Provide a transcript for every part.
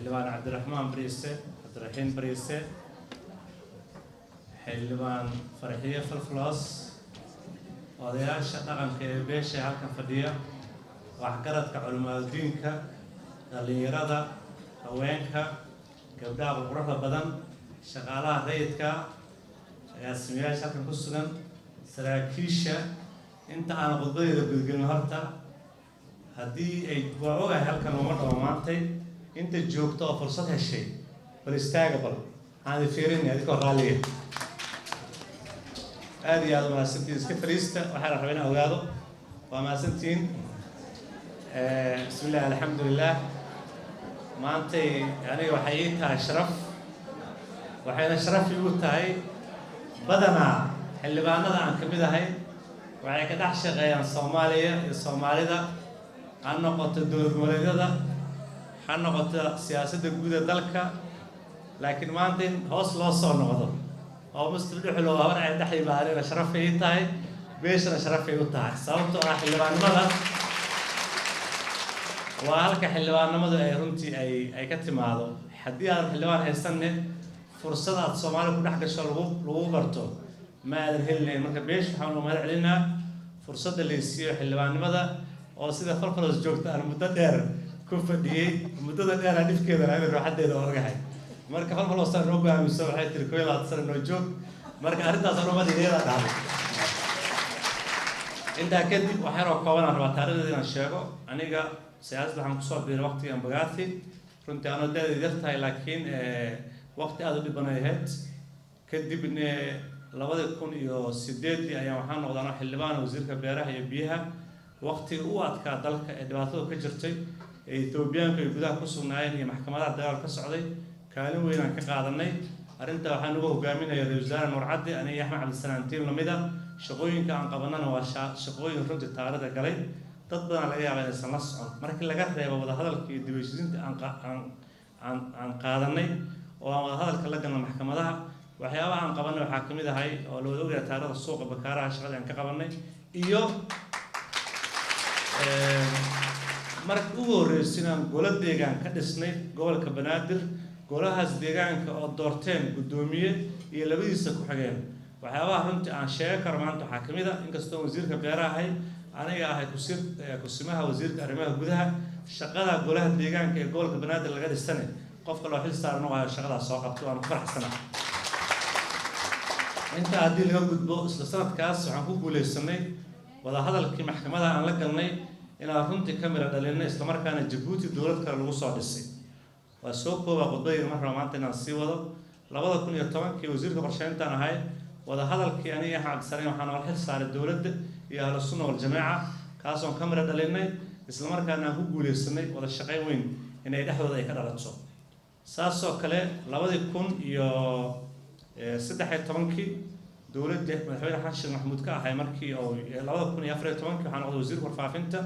Xildhibaan Cabdiraxmaan Bariise, Cabdiraxiin Bariise, Xildhibaan Farxiye Falflos, odayaasha dhaqanka ee beesha halkan fadhiya, waxgaradka, culimaadudiinka, dhallinyarada, haweenka, gabdhaha quruxda badan, shaqaalaha rayidka, agaasimayaasha halkan ku sugan, saraakiisha. Inta aan khudbadeeda gudgelin, horta haddii ay waa ogahay halkan uma dhamo maantay inta joogto oo fursad heshay, bal istaaga, bal aan fiirinay adigoo raalliga. Aada iyo aada umahadsantihiin. Iska fariista, waxaa la rabaa inaan ogaado. Waa mahadsantihiin. Bismi illah, alxamdulilah. Maantay aniga waxay ii tahay sharaf, waxayna sharaf iigu tahay badanaa xildhibaanada aan ka mid ahay waxay ka dhex shaqeeyaan Soomaaliya iyo Soomaalida, ha noqoto dowlad goboleedyada, ha noqoto siyaasadda guud ee dalka. Laakiin maanta in hoos loo soo noqdo oo Muslim Dhuxul oo habar ay dhex yimaadeen sharafay ii tahay, beeshana sharafay u tahay, sababtoo ah xildhibaannimada waa halka xildhibaannimadu ay runtii ay ka timaado. Haddii aadan xildhibaan haysanne, fursad aad Soomaaliya ku dhex gasho lagu barto ma aadan helinayn. Marka beesha waxaan u mahad celinaa fursadda laysiiyo xildhibaannimada, oo sida Falfalos joogta aan muddo dheer ku fadhiyey. Muddada dheer aan dhibkeeda ina ruuxadeeda oo ogahay. Marka Falfalosaan noo go'aamiso, waxay tiri 21 sano noo joog. Marka arrintaas umad iyada dhahday. Intaa kadib, wax yaroo kooban aan rabaa taarikhdeeda inaan sheego. Aniga siyaasadda waxaan kusoo biiray waqtigan Bagathi, runtii anoo da-deed yar tahay, laakiin waqti aada u dhibanay ahayd. Kadibna 2008-dii ayaan waxaan noqday anoo xildhibaan wasiirka beeraha iyo biyaha, waqtiga u adkaa dalka ee dhibaatadu ka jirtay, ee Etoobiyaanku ay gudaha ku sugnaayeen iyo maxkamadaha dagaal ka socday. Kaalin weyn aan ka qaadanay arrinta. Waxaan uga hogaaminaya ra-isul wasaare Nuur Caddi, aniga Axmed Cabdisalaam, tiim lamid a. Shaqooyinka aan qabanana waa shaqooyin runtii taariikhda galay. Dad badan laga yaaba inaysan la socon, markii laga reebo wadahadalka iyo dib heshiisiinta aan qaadanay oo aan wadahadalka la galna maxkamadaha. Waxyaabaha aan qabanay waxaa kamid ahay oo la wada ogyahay taariikhda suuqa Bakaaraha, shaqadii aan ka qabanay, iyo marka ugu horreysay inaan golo deegaan ka dhisnay gobolka Banaadir, golahaas deegaanka oo doorteen guddoomiye iyo labadiisa ku-xigeen. Waxyaabaha runtii aan sheegan karo maanta waxaa kamid a, inkastoo wasiirka beeraha ahay, aniga ahay kusir kusimaha wasiirka arrimaha gudaha, shaqada golaha deegaanka ee gobolka Banaadir laga dhisane qofka loo xil saaran oo hayo shaqadaas soo qabto, waan ku faraxsana. Intaa haddii laga gudbo, isla sanadkaas waxaan ku guuleysanay wadahadalkii maxkamadaha aan la galnay inaan runtii ka mira dhalinay, islamarkaana Jabuuti dowlad kale lagu soo dhisay. Waa soo koobaa khudbadayda, mar raba maanta inaan sii wado. 2010-kii wasiirka qorsheyntaan ahay. Wadahadalkii aniga Axmed Cabdisalaam waxaa noola xil saaray dowladda iyo Ahlu Sunna Waljamaaca, kaasoon ka mira dhalinay, islamarkaana aan ku guuleysanay wada shaqayn weyn inay dhexdooda ay ka dhalato. Saasoo kale 2013-kii dowladda madaxweyne Xasan Sheekh Maxamuud ka ahay, markii oo 2014-kii waxaan noqday wasiirka warfaafinta.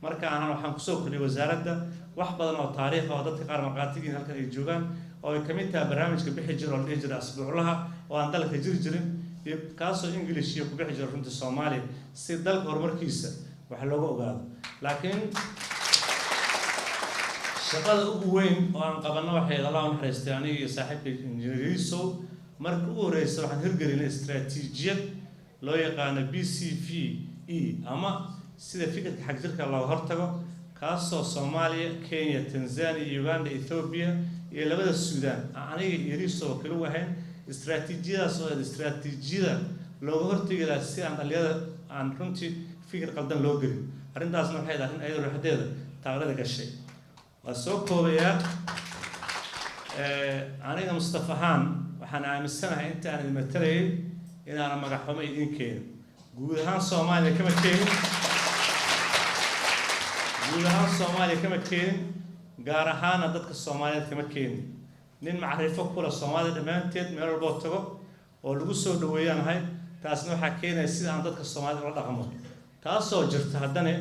Marka aanan waxaan kusoo kordhiyay wasaaradda wax badan oo taariikh oo dadka qaar markhaatigiin halkan ay joogaan, oo ay kamid tahay barnaamijka bixi jira oo la dhihi jiray asbuuclaha, oo aan dalka jiri jirin, iyo kaasoo English iyo ku bixi jira runtii Soomaaliya, si dalka horumarkiisa wax looga ogaado. Laakiin shaqada ugu weyn oo aan qabanno waxay, Allah u naxariistay, aniga iyo saaxiibka Injineer Yariisow, marka ugu horeysa waxaan hirgelinay istaraatiijiyad loo yaqaano PCVE, ama sida fikirka xagjirka looga hortago, kaasoo Soomaaliya, Kenya, Tanzania, Uganda, Ethiopia iyo labada Suudaan aniga iyo Yariisow kala wahayn. Istaraatiijiyadaas oo istaraatiijiyada looga hortagi lahaa si aan dhalinyarada aan runtii fikir qaldan loo gelin. Arrintaasna waxay arrin ayada ruuxdeeda taariikhda gashay. Waa soo koobayaa. Aniga Mustafa ahaan waxaan aaminsanahay inta aan idin matalayay inaanan magaxxumo idiin keenin. Guud ahaan Soomaaliya kama keenin, guud ahaan Soomaaliya kama keenin, gaar ahaana dadka Soomaaliyeed kama keenin. Nin macrifo kula Soomaalida dhammaanteed meel walboo tago oo lagu soo dhaweeyaanahay. Taasna waxaa keenaya sida aan dadka Soomaalida ula dhaqmo. Taasoo jirta, haddana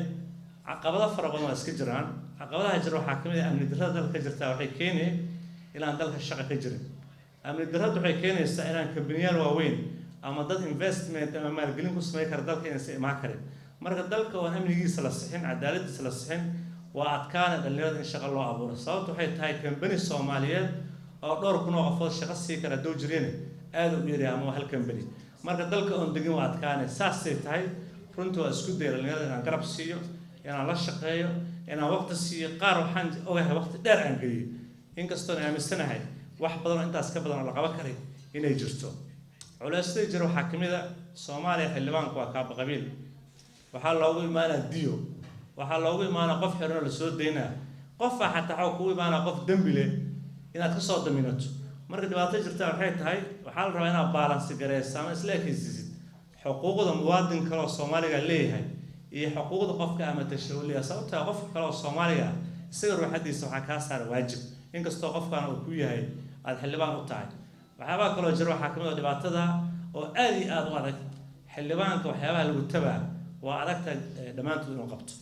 caqabado fara badan waa iska jiraan. Caqabadaha jira waxaa kamid ah amni darrada dalka ka jirta. Waxay keenaya inaan dalka shaqa ka jirin. Amni darradu waxay keenaysaa inaan kambaniyaal waaweyn ama dad investment ama maalgelin ku samayn kara dalka inaysan imaan karin. Marka dalka oo aan amnigiisa la sixin, cadaaladiisa la sixin, Waa adkaana dhalinyarada in shaqo loo abuuro. Sababtu waxay tahay kambani Soomaaliyeed oo dhowr kun oo qofood shaqo sii kara hadduu jireen aada u yaryahay, ama waa hal kambani. Marka dalka oon degin waa adkaane. Saasay tahay, runtii waa isku daya dhalinyarada inaan garab siiyo, inaan la shaqeeyo, inaan waqti siiyo. Qaar waxaan ogahay waqti dheer aan geliyo, inkastoon aaminsanahay wax badan oo intaas ka badan oo la qaban karay inay jirto. Culeysyada jira waxaa ka mid a, Soomaaliya xildhibaanku waa kaaba qabiil. Waxaa loogu imaanaa diyo, waxaa loogu imaanaa qof xiran oo lasoo daynaa, qofaa xataa waxaa kugu imaanaa qof dembi leh inaad kasoo daminato. Marka dhibaato jirta waxay tahay, waxaa la rabaa inaad balance gareysa ama isla ekaysiisid xuquuqda muwaadin kale oo Soomaaliga leeyahay iyo xuquuqda qofka ama tashahuliya. Sababtaa qofka kale oo Soomaaliga isaga ruuxadiisa waxaa kaa saara waajib, inkastoo qofkan uu ku yahay aada xildhibaan u tahay. Waxyaabaha kaloo jira waxaa kamid a dhibaatada oo aada iyo aada u adag, xildhibaanka waxyaabaha lagu tabaa waa adagta dhammaantood inuu qabto.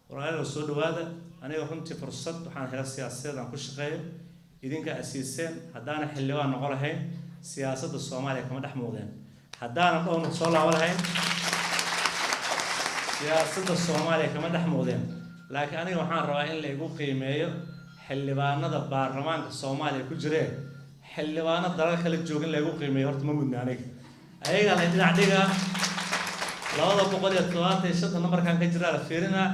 Walaalayaal, soo dhawaada. Aniga runtii fursad waxaan hela siyaasadeed aan ku shaqeeyo, idinka asiiseen. Haddaana xildhibaan noqon lahayn, siyaasadda Soomaaliya kama dhex muuqdeen. Haddaanan dhowna soo laaban lahayn, siyaasadda Soomaaliya kama dhex muuqdeen. Laakiin aniga waxaan rabaa in la igu qiimeeyo xildhibaanada baarlamaanka Soomaaliya ku jireen. Xildhibaano dalal kala jooga in la igu qiimeeyo horta ma mudna aniga. Ayagaa la dhinac dhigaa, 275 nambarkan ka jiraa la fiirinaa.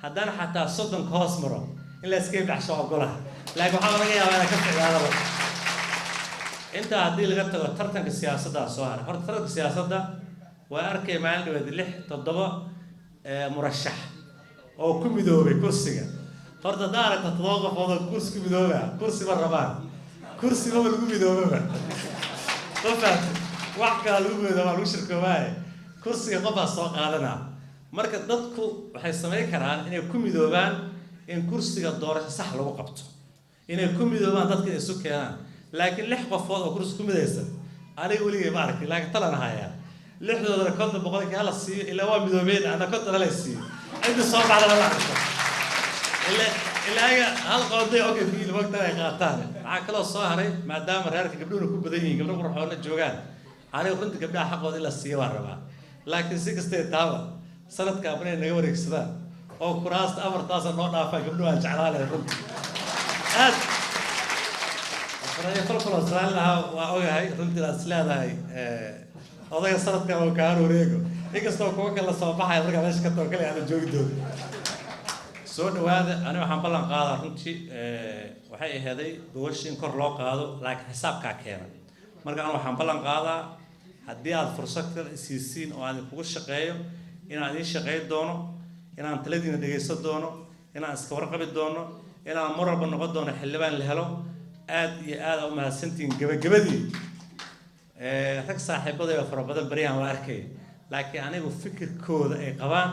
Haddana xataa 30 ka hoos maro in la iskaga baxsho ogolaha, laakiin waxaa laga yaabaa inaan ka ficnaadaba intaa. Haddii laga tago tartanka siyaasadda soo haray, horta tartanka siyaasadda waa arkay maalin dhaweed lix toddoba murashax oo ku midoobay kursiga. Horta haddaa aragta 7 qofood oo kursi ku midooba, kursi ma rabaan, kursi maba lagu midoobaba. Qofaat wax kala lagu midooba, lagu shirkoobaaye, kursiga qofaa soo qaadanaa. Marka dadku waxay samayn karaan inay ku midoobaan in kursiga doorasho sax lagu qabto, inay ku midoobaan dadka inay isu keenaan. Laakiin lix qofood oo kursi ku midaysa aniga weligay ma arkin, laakiin talan hayaa: lixdoodana 50% hala siiyo, ilaa waa midoobeen, ana 50 hala siiyo, cidda soo baxda hala arko. Ilaa ayaga hal qooday okay ku yili waqtan ay qaataan. Waxaa kaloo soo haray, maadaama reerka gabdhuhuna ku badan yihiin, gabdho qurxoonna joogaan, aniga runtii gabdhaha xaqooda in la siiyo waan rabaa. Laakiin si kastay taaba, sanadka inay naga wareegsadaan oo kuraasta afartaasa noo dhaafaa gabdhuhu aan jeclaa lahay runtii aad. Falfal Austraali lahaa waa ogahay runtii inaad is leedahay odayga sanadkan oo kaan wareego, inkastoo kuwa kale soo baxaya markaa meesha ka tago kale aana joogi doono. Soo dhawaada. Ani waxaan ballan qaadaa, runtii waxay aheeday gogosha in kor loo qaado, laakiin xisaabkaa keena. Marka anu waxaan ballan qaadaa, haddii aad fursad kale isiisiin oo aan kugu shaqeeyo, inaan idiin shaqeyn doono, inaan taladiina dhegaysan doono, inaan iska warqabi doono, inaan mar walba noqon doono xildhibaan la helo. Aad iyo aad aa u mahadsantihiin. Gebagabadii, rag saaxiibaday oo fara badan baryahan waa arkay, laakiin anigu fikirkooda ay qabaan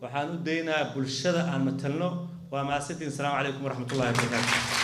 waxaan u daynayaa bulshada aan matalno. Waa mahadsantihiin. Asalaamu calaykum waraxmatullahi wabarakaatu.